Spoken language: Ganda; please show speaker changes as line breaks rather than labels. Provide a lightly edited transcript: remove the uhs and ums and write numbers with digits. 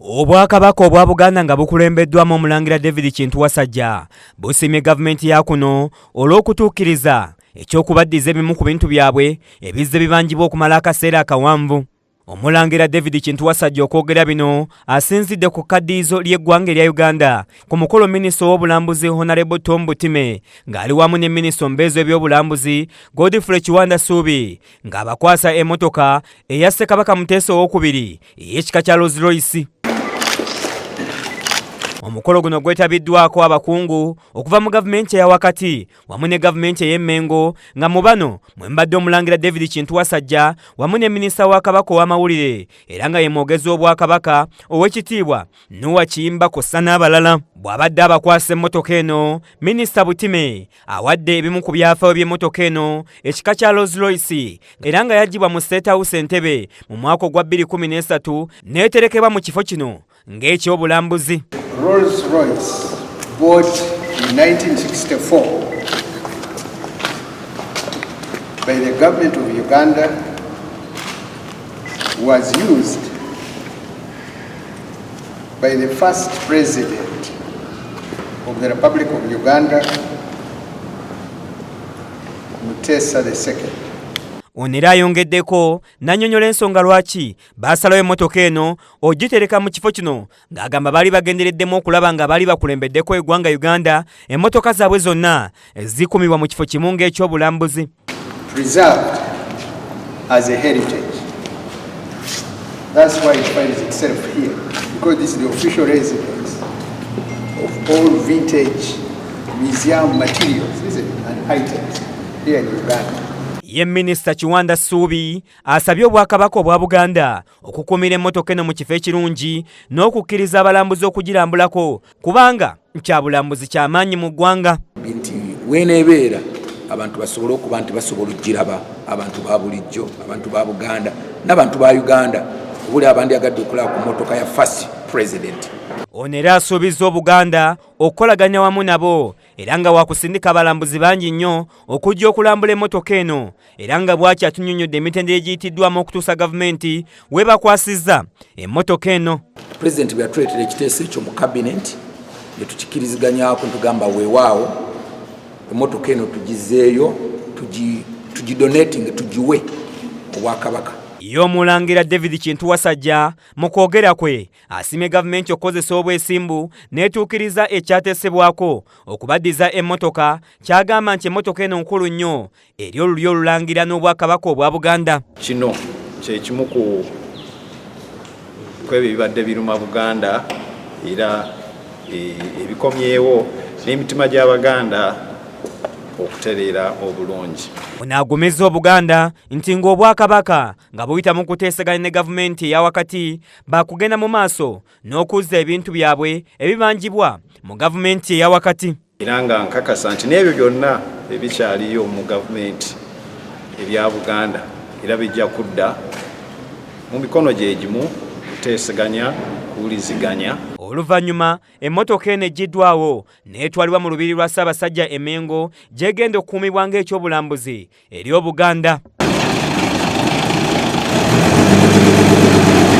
Obwakabaka obwa Buganda nga bukulembeddwamu Omulangira David Kintu Wasajja busiimye gavumenti ya kuno olw'okutuukiriza eky'okubaddiza ebimu ku bintu byabwe ebizze bibanjibwa okumala akaseera akawanvu. Omulangira David Kintu Wasajja okwogera bino asinzidde ku kkaddiyizo ly'eggwanga erya Uganda ku mukolo minisita ow'obulambuzi Honorable Tom Butime ng'ali wamu ne minisita omubeezi w'ebyobulambuzi Godfrey Kiwanda Ssuubi ng'abakwasa emmotoka eya Ssekabaka Muteesa owokubiri ey'ekika kya Rolls Royce. Omukolo guno gwetabiddwako abakungu okuva mu gavumenti eya wakati wamu ne gavumenti ey'Emmengo nga mu bano mwe mbadde Omulangira David Kintu Wasajja wamu ne minisita wa Kabaka ow'amawulire era nga ye mwogezi w'Obwakabaka Owekitiibwa Noah Kiyimba kw'ossa n'abalala. Bw'abadde abakwasa emmotoka eno, Minisita Butime awadde ebimu ku byafaayo by'emmotoka eno ekika kya Rolls Royce era nga yaggyibwa mu State House Entebbe mu mwaka ogwa 2013 n'eterekebwa mu kifo kino ng'ekyobulambuzi.
Rolls Royce bought in 1964 by the government of Uganda was used by the first president of the Republic of Uganda, Mutesa II.
Ono era ayongeddeko n'annyonnyola ensonga lwaki baasalawo emmotoka eno ogitereka mu kifo kino ng'agamba baali bagendereddemu okulaba nga baali bakulembeddeko eggwanga Uganda emmotoka zaabwe zonna zikumibwa mu kifo kimu ng'ekyobulambuzi.
Preserved as a heritage. That's why it finds itself here, because this is the official residence of all vintage museum materials, isn't it, and items here in Uganda.
Ye Minisita Kiwanda Ssuubi asabye Obwakabaka obwa Buganda okukuumira emmotoka eno mu kifo ekirungi n'okukkiriza abalambuzi okugirambulako kubanga kyabulambuzi kyamaanyi mu ggwanga.
Nti weneebeera abantu basobole okuba nti basobola okugiraba, abantu ba bulijjo, abantu ba Buganda n'abantu ba Uganda, obuli abandyagadde okulaba ku mmotoka ya first president.
Ono era asuubizza Obuganda okukolaganya wamu nabo era nga wakusindika abalambuzi bangi nnyo okujja okulambula emmotoka eno era nga bw'atyo atunnyonnyodde emitendera egiyitiddwamu okutuusa gavumenti weebakwasizza emmotoka eno.
Pulezidenti bwe yatuleetera ekiteeso ekyo mu kabineti ne tukikiriziganyako, tugamba weewaawo emmotoka eno tugizeeyo, tugidonating, tugiwe Obwakabaka.
Ye Omulangira David Kintu Wasajja mu kwogera kwe asiimye gavumenti okukozesa obwesimbu n'etuukiriza ekyateesebwako okubaddiza emmotoka, ky'agamba nti emmotoka eno nkulu nnyo eri olulyo olulangira n'Obwakabaka obwa Buganda.
Kino kye kimu ku kwebyo ebibadde biruma Buganda era ebikomyewo n'emitima gy'Abaganda okutereera obulungi.
Ono agumizza Obuganda nti ng'Obwakabaka nga buyita mu kuteeseganya ne gavumenti eya wakati baakugenda mu maaso n'okuzza ebintu byabwe ebibanjibwa mu gavumenti eya wakati.
Era nga nkakasa nti n'ebyo byonna ebikyaliyo mu gavumenti ebya Buganda era bijja kudda mu mikono gye gimu, kuteeseganya, kuwuliziganya.
Oluvannyuma emmotoka eno eggyiddwawo n'etwalibwa mu lubiri lwa Ssaabasajja e Mmengo gy'egenda okukuumibwa ng'ekyobulambuzi eri Obuganda.